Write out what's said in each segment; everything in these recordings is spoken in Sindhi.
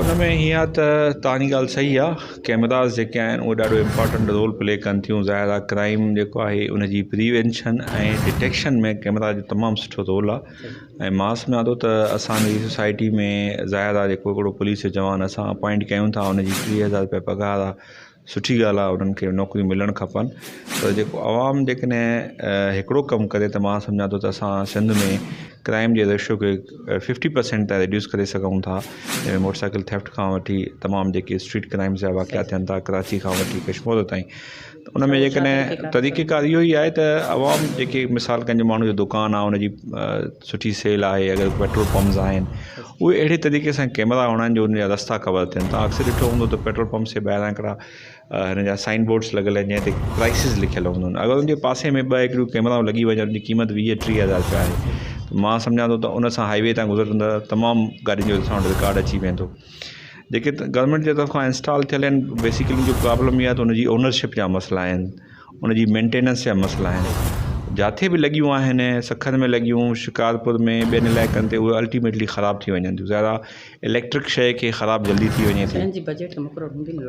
ان ۾ هيئن آهي ته توهان جي ڳالهه صحيح آهي ڪيمراز جيڪي آهن اهي ڏاڍو امپارٽنٽ رول پلي ڪن ٿيون ظاهر آهي ڪرائيم جيڪو آهي ان جي پريوينشن ۽ ڊٽيڪشن ۾ ڪيمرا جو تمام سٺو رول آهي ۽ مان سمجهان ٿو ته اسانجي سوسائٽي ۾ ظاهر آهي جيڪو هڪڙو پوليس جو جوان اسان اپائنٽ ڪيون ٿا ان جي 30,000 روپيا پگهار آهي سٺي ڳالهه آهي انهن کي نوڪريون ملڻ کپن پر جيڪو عوام جيڪڏهن هڪڙو ڪم ڪري ته مان سمجهان ٿو ته اسان سنڌ ۾ ڪرائيم جي ريشو کي ففٽي پرسينٽ تائين ريڊيوس ڪري سگهون ٿا جنهن ۾ موٽر سائيڪل ٿيفٽ کان وٺي تمام جيڪي اسٽريٽ ڪرائيمز جا واقعا ٿين ٿا ڪراچي کان وٺي ڪشمور تائين ته ان ۾ جيڪڏهن طريقي ڪار اهو ئي آهي ته عوام جيڪي مثال ڪنهن جو ماڻهو جو دڪان آهي ان جي سٺي سيل آهي اگر پيٽرول پمپس آهن اهي اهڙي طريقي سان ڪيمرا هڻائن جو ان جا رستا ڪور ٿين توهان اڪثر ڏٺو هوندو ته پيٽرول پمپس جي ٻاهران هڪڙا هن جا سائن بورڊس لڳل آهن جنهن تي پرائسز لکيل هوندا آهن اگر ان جي پاسي ۾ ٻه هڪڙيون ڪيمرائون لڳي وڃن ان جي قيمت 20 30 هزار رپيا آهي ته مان سمجهان ٿو ته ان سان هائي وي تان گذرندڙ تمام گاڏين جو اسان وٽ رڪارڊ اچي ويندو جيڪي گورنمينٽ جي طرف کان انسٽال ٿيل آهن بيسيڪلي ان جو پرابلم اها آهي ته ان جي اونرشپ جا مسئلا آهن ان جي مينٽيننس جا مسئلا آهن جاٿي به لڳيون آهن سکر ۾ لڳيون شڪارپور ۾ ٻين علائقن تي اهي الٽيميٽلي خراب ٿي وڃن ٿيون ظاهر آهي اليڪٽرڪ شيء کي خراب جلدي ٿي وڃي ٿي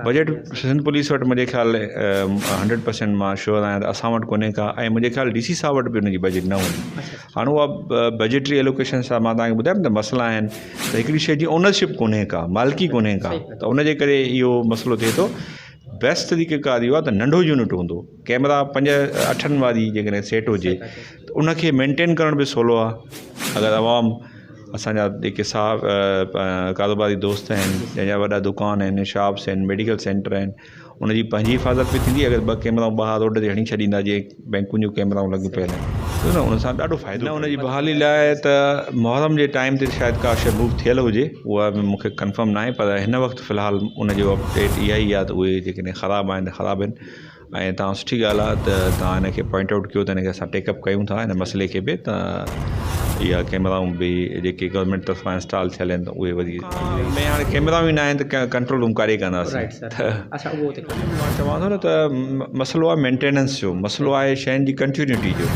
بجيٽ سنڌ پوليس وٽ منهنجي خيال 100% مان شور آهيان ته اسان وٽ ڪونهي ڪا ۽ منهنجي خيال ڊي سي صاحب وٽ به ان جي بجيٽ نه هوندي هاڻي اها بجيٽري ايلوڪيشن سان مان توهان کي ٻڌايم ته مسئلا آهن ته هڪڙي شيء جي اونرشپ ڪونهي ڪا مالڪي ڪونهي ڪا ته ان جي ڪري اهو مسئلو ٿئي ٿو بيسٽ طريقي ڪار اهو آهي ته ننڍو يونٽ هوندو ڪيمرا پنج اٺن واري جيڪڏهن سيٽ هجي ته ان کي مينٽين ڪرڻ به سولو آهي اگر عوام اسانجا جيڪي صاحب ڪاروباري دوست آهن جنهن جا وڏا دڪان آهن شاپس آهن ميڊيڪل سينٽر آهن ان جي پنهنجي حفاظت به ٿيندي اگر ٻه ڪيمرائون ٻاهر روڊ تي هڻي ڇڏيندا جيئن بينڪن جون ڪيمرائون لڳيون پيل آهن ڇو نه ان سان ڏاڍو فائدو نه ان جي بحالي لاء ته محرم جي ٽائيم تي شايد ڪا شيء موو ٿيل هجي اها به مون کي ڪنفرم ناهي پر هن وقت في الحال ان جو اپڊيٽ اها ئي آهي ته اهي جيڪڏهن خراب آهن ته خراب آهن ۽ تان سٺي ڳالهه آهي ته تان هن کي پوائنٽ آئوٽ ڪيو ته هن کي اسان ٽيڪ اپ ڪيون ٿا هن مسئلي کي به ته اها ڪيمرائون به جيڪي گورنمينٽ طرفان انسٽال ٿيل آهن ته اهي وري ۾ هاڻي ڪيمرائون ئي نه آهن ته ڪنٽرول روم ڪاڏي ڪنداسين ته مان چوان ٿو نه ته مسئلو آهي مينٽيننس جو مسئلو آهي شين جي ڪنٽينيوٽي جو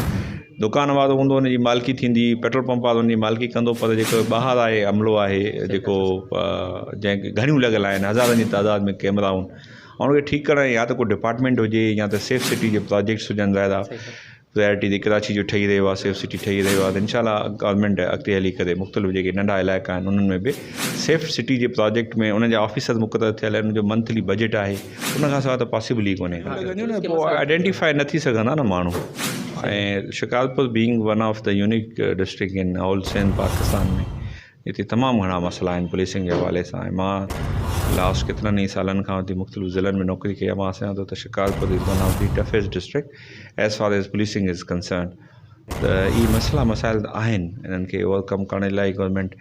دڪان وارو هوندو ان جي مالڪي ٿيندي پيٽرول پمپ وارو ان جي مالڪي ڪندو پر جيڪو ٻاهر آهي عملو آهي جيڪو جنهن کي گهڻيون لڳل آهن هزارن جي تعداد ۾ ڪيمرائون ان کي ٺيڪ ڪرڻ يا ته ڪو ڊپارٽمينٽ هجي يا ته سيف سٽي جي پراجيڪٽس هجن ظاهر آهي پرائرٽي تي ڪراچي جو ٺهي رهيو آهي سيف سٽي ٺهي رهيو آهي ته انشاء الله گورنمينٽ اڳتي هلي ڪري مختلف جيڪي ننڍا علائقا آهن انهن ۾ به سيف سٽي جي پراجيڪٽ ۾ انهن جا آفيسر مقرر ٿيل آهن ان جو منٿلي بجيٽ آهي ان کان سواء ته پاسيبل ئي ڪونهي پوء آئيڊينٽيفائي نه ٿي سگهندا نه ماڻهو ۽ Shikarpur being one of the unique district in whole Sindh Pakistan ۾ هتي تمام گهڻا مسئلا آهن پوليسنگ جي حوالي سان ۽ مان لاسٽ ڪيترن ئي سالن کان وٺي مختلف ضلعن ۾ نوڪري ڪئي آهي مان سمجهان ٿو ته Shikarpur is one of the toughest district as far as policing is concern ته اهي مسئلا مسائل ته آهن انهن کي اوور ڪم ڪرڻ لاء گورنمينٽ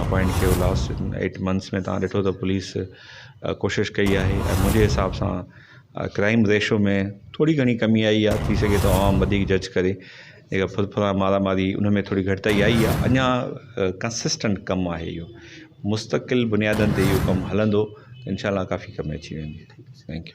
اپائنٽ ڪيو لاسٽ ايٽ منٿس ۾ تان ڏٺو ته پوليس ڪوشش ڪئي آهي ۽ منهنجي حساب سان ڪرائيم ريشو ۾ ٿوري گهڻي ڪمي آئي آهي ٿي سگهي ٿو عوام وڌيڪ جج ڪري جيڪا ڦرڦرا مارا ماري ان ۾ ٿوري گهٽتائي آئي آهي اڃا ڪنسسٽنٽ ڪم آهي اهو مستقل بنيادن تي اهو ڪم هلندو ته انشاء الله ڪافي ڪمي اچي ويندي thank you.